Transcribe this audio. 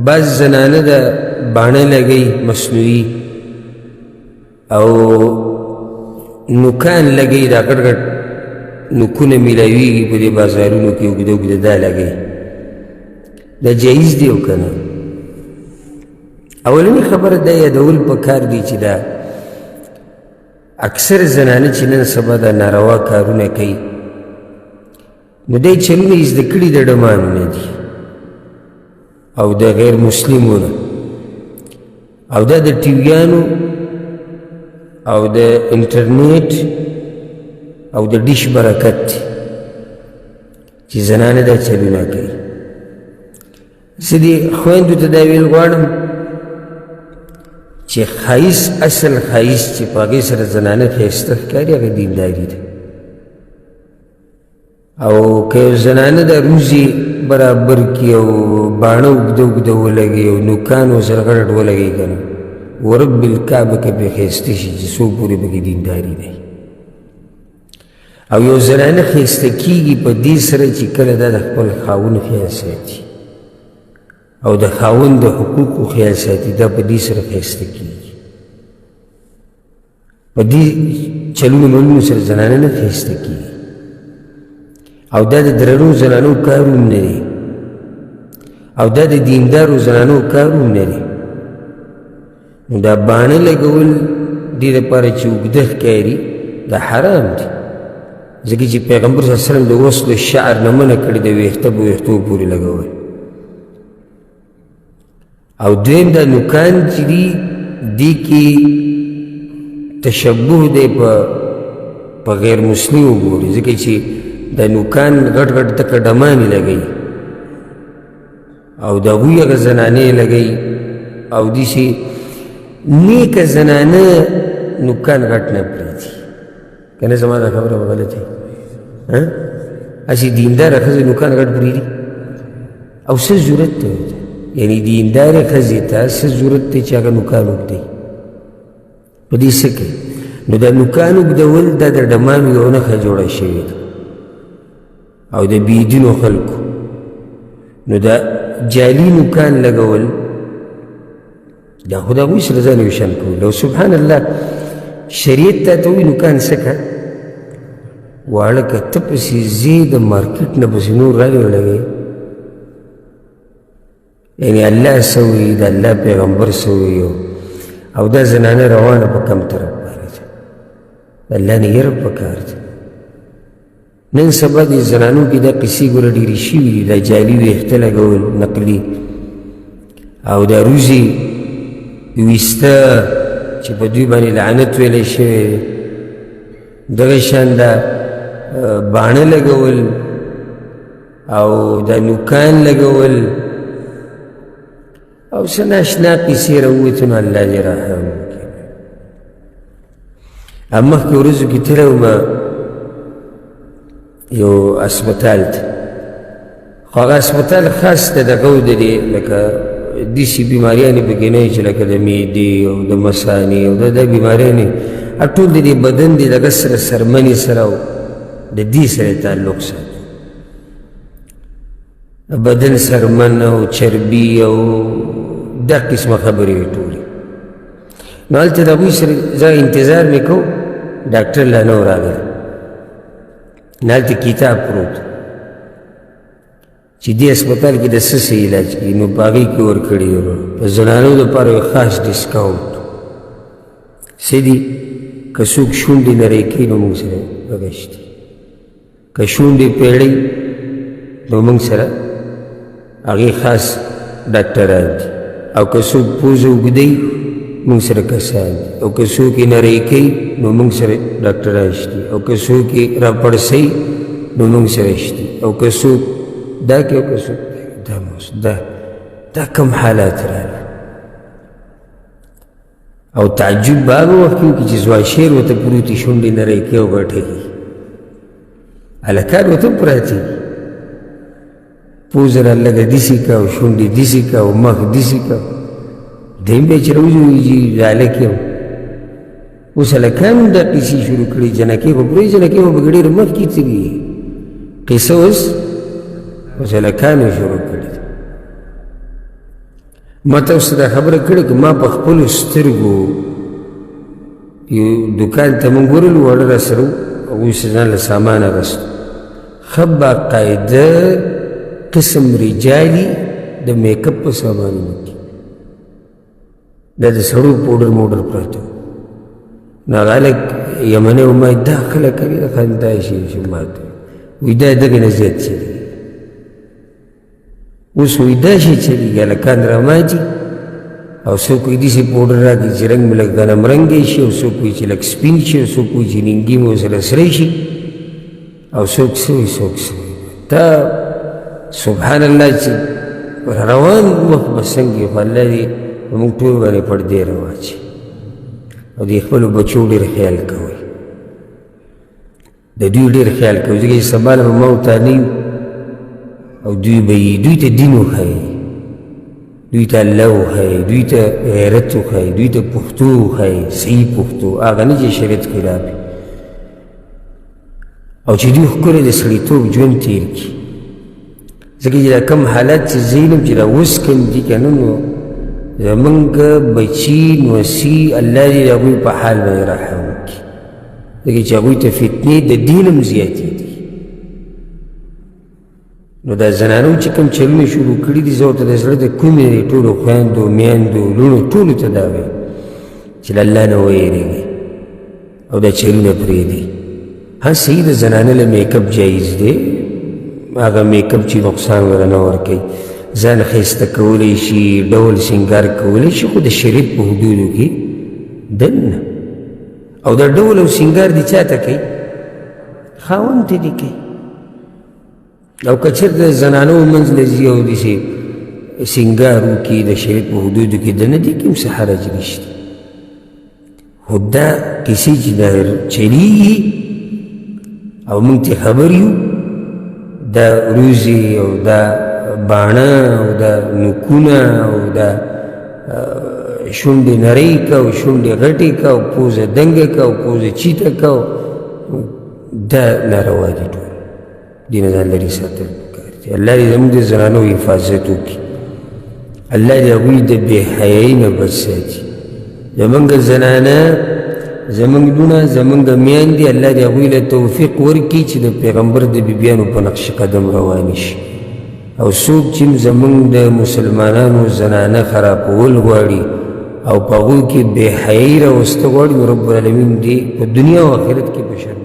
بعض زنانه د باڼه لګوي مصنوعي او نوکان لګوي، دا غټ غټ نوکونه میلاویږي په دې بازارونو کې، اوږده اوږده دا لګوي، دا جایز دی او که نه؟ اولنې خبره دا یادول پکار دي چې دا اکثر زنانه چې نن سبا دا ناروا کارونه کوي، نو دی چلونه یې زده کړي د ډمانو نه دي او د غیر مسلمو نه، او دا د ټیویانو او د انټرنیټ او د ډیش برکت دی چې زنانه دا چلونه کوي. زه دې خویندو ته دا ویل غواړم چې ښایست، اصل ښایست چې په هغې سره زنانه ښایسته ښکاري، هغه دینداري ده. او که یو زنانه د روزي برابر کړي او باڼه اوږده اوږده ولګوي او نوکان ورسره غټ غټ ولګوي، که نه ورب الکعبه که پرې ښایسته شي چې څو پورې پکې دینداري دی. او یو زنانه ښایسته کېږي په دې سره چې کله دا د خپل خاوند خیال ساتي او د خاوند د حقوقو خیال ساتي، دا په دې سره ښایسته کېږي. په دې چلونو ملونو سره زنانه نه ښایسته کېږي، او دا د درنو زنانو کار هم نه دی، او دا د دیندارو زنانو کار هم نه دی. نو دا باڼه لګول دې دپاره چې اوږده ښکاري، دا حرام دی، ځکه چې پیغمبر صلی الله علیه وسلم د وصل الشعر نه منع کړې د ویښته په ویښتو پورې لګول. او دویم دا نوکان چې دي، دې کې تشبه دی په غیر مسلمو پورې، ځکه چې دا نوکان غټ غټ دکه ډمانې لګوي او د هغوی هغه زنانې لګوي، او داسې نیکه زنانه نوکان غټ نه پرېږدي. که نه زما دا خبره به غلطه وي؟ هسې دینداره ښځې نوکان غټ پرېږدي، او څه ضرورت دی ورته؟ یعنې دیندارې ښځې ته څه ضرورت دی چې هغه نوکان اوږدوي؟ په دې څه کوي؟ نو دا نوکان اوږدول دا د ډمانو یو نښه جوړه شوې ده او د بېدینو خلکو. نو دا جعلي نوکان لګول دا خو د هغوی سره ځان یو شان کول. او سبحان الله، شریعت تا ته وایي نوکان څه که واړه که ته پسې ځې د مارکیټ نه پسې نور راغی ولګوې، یعنې الله څه وایي، د الله پیغمبر څه وایي، او دا زنانه روانه په کم طرف باندې ده، د الله نه یره پکار ده. نن سبا دې زنانو کې دا قصې ګوره ډېرې شوي دي، دا جعلي ویښته لګول نقلي، او دا روزي ویسته چې په دوی باندې لعنت ویلی شوی دی، دغه شان دا باڼه لګول او دا نوکان لګول او څه ناشنا قصې راووتې. نو الله دې رحم وکړي. مخکې ورځو کې تللی وم یو هسپتال ته، خو هغه هسپتال خاص د دغه و د دې لکه داسې بیماریانې پکې نه چې لکه د معدې او د مثانې او د دا بیماریانې ټول د دې بدن د دغه سره سرمنې سره او د دې سره تعلق ساتي، بدن سرمن او چربي او دا قسمه خبرې وې ټولې. نو هلته د هغوی سره زه انتظار مې کو، ډاکټر لا نه و راغلی. نو هلته کتاب پروت چې دې هسپتال کې د څه څه علاج کېږي، نو په هغې کې ورکړي دی په زنانو دپاره یو خاص ډسکاونټ څه دي، که څوک شونډې نرۍ کوي نو موږ سره هغه شته، که شونډې پیړۍ نو موږ سره هغې خاص ډاکټران دي، او که څوک پوزه اوږدوي موږ سره کسان دي، او که څوک یې نرۍ کوي نو موږ سره ډاکټران شته، او که څوک یې راپړسوي نو موږ سره شته، او که څوک دا کوي او که څوک دا دا دا کوم حالات راغلي. او تعجب به هغه وخت کې وکړي چې ځوان شعر ورته پروت وي، شونډې نرۍ کوي او غټه کوي، هلکان ورته هم پراته وي، پوزه را لږه داسې که او شونډې داسې که او مخ داسې که، دی هم بیا چې راوځي وایي چې زه هلک یم. اوس هلکان هم دا قصې شروع کړي، جنکۍ خو پرېږدي، جنکۍ خو پکې ډېرې مخکې تللي، قصه اوس هلکانو شروع کړې ده. ما تاسو ته دا خبره کړې که ما په خپلو سترګو یو دوکان ته مونږ ورغلو، واړه راسره وو، هغوی څه ځان له سامان اخیستو، ښه باقاعده قسم رجالي د میک اپ په سامانونو کې دا د سړو پوډر موډر پراته وو. نو هغه هلک یمنی و، ما دا خلک کوي خندا شي چې ماته وایي دا دغې نه زیات چلېږي. اوس وایي دا شی چلېږي، هلکان راماتي او څوک وایي داسې پوډر راکړي چې رنګ مې لږ غنمرنګی شي، او څوک وایي چې لږ سپین شي، او څوک وایي چې نینګي مې ورسره سرې شي، او څوک څه وایي څوک څه وایي. تا سبحان الله چې روان وخت به څنګه وي، خو الله دې په موږ ټول باندې پردې راواچوي او د خپلو بچو ډېر خیال کوئ، د دوی ډېر خیال کوي، ځکه چې سبا له به ما او تا نه یو او دوی به یي. دوی ته دین وښایي، دوی ته الله وښایي، دوی ته غیرت وښایي، دوی ته پښتو وښایي، صحیح پښتو، هغه نه چې شریعت خلاف وي، او چې دوی ښکلی د سړیتوب ژوند تېر کړي. ځکه چې دا کوم حالت چې زه وینم چې دا اوس کوم دي که نه، نو زمونږ بچي نوسي الله دې د هغوی په حال باندې رحم وکړي، ځکه چې هغوی ته فتنې د دین هم زیاتې دي. نو دا زنانو چې کوم چلونه شروع کړي دي، زه ورته د زړه د کومې د ټولو خویندو، میندو، لوڼو ټولو ته دا وایم چې له الله نه ویرېږئ او دا چلونه پرېږدئ. ها صحیح ده، زنانه له میک اپ جایز دی، هغه میک اپ چې نقصان ورنه نه ورکوي، ځان ښایسته کولی شي، ډول سینګار کولی شي، خو د شریعت په حدودو کې دننه. او دا ډول او سینګار دې چا ته کوي؟ خاوند ته دې کوي. او که چېرته د زنانو منځ له ځي او داسې سینګار وکړي د شریعت په حدودو کې دننه، دې کې هم څه حرج نشته. خو دا کیسې چې دا چلیږي او موږ ته خبر یو، دا روزي او دا باڼه او دا نوکونه او دا شونډې نرۍ که او شونډې غټې که او پوزه دنګه که او پوزه چیته که، دا ناروا دي ټول. دې نه ځان لرې ساتل پکار دي. الله دې زموږ د زنانو حفاظت وکړي، الله دې هغوی د بې حیایۍ نه بچ ساتي. زموږ زنانه، زموږ لوڼه، زموږ میندې، الله دې هغوی له توفیق ورکړي چې د پیغمبر د بیبیانو په نقش قدم روانې شي. او څوک چې زموږ د مسلمانانو زنانه خرابول غواړي او په هغوی کې بې حیایي راوسته غواړي، نو رب العالمین دې په دنیا او آخرت کې په شرم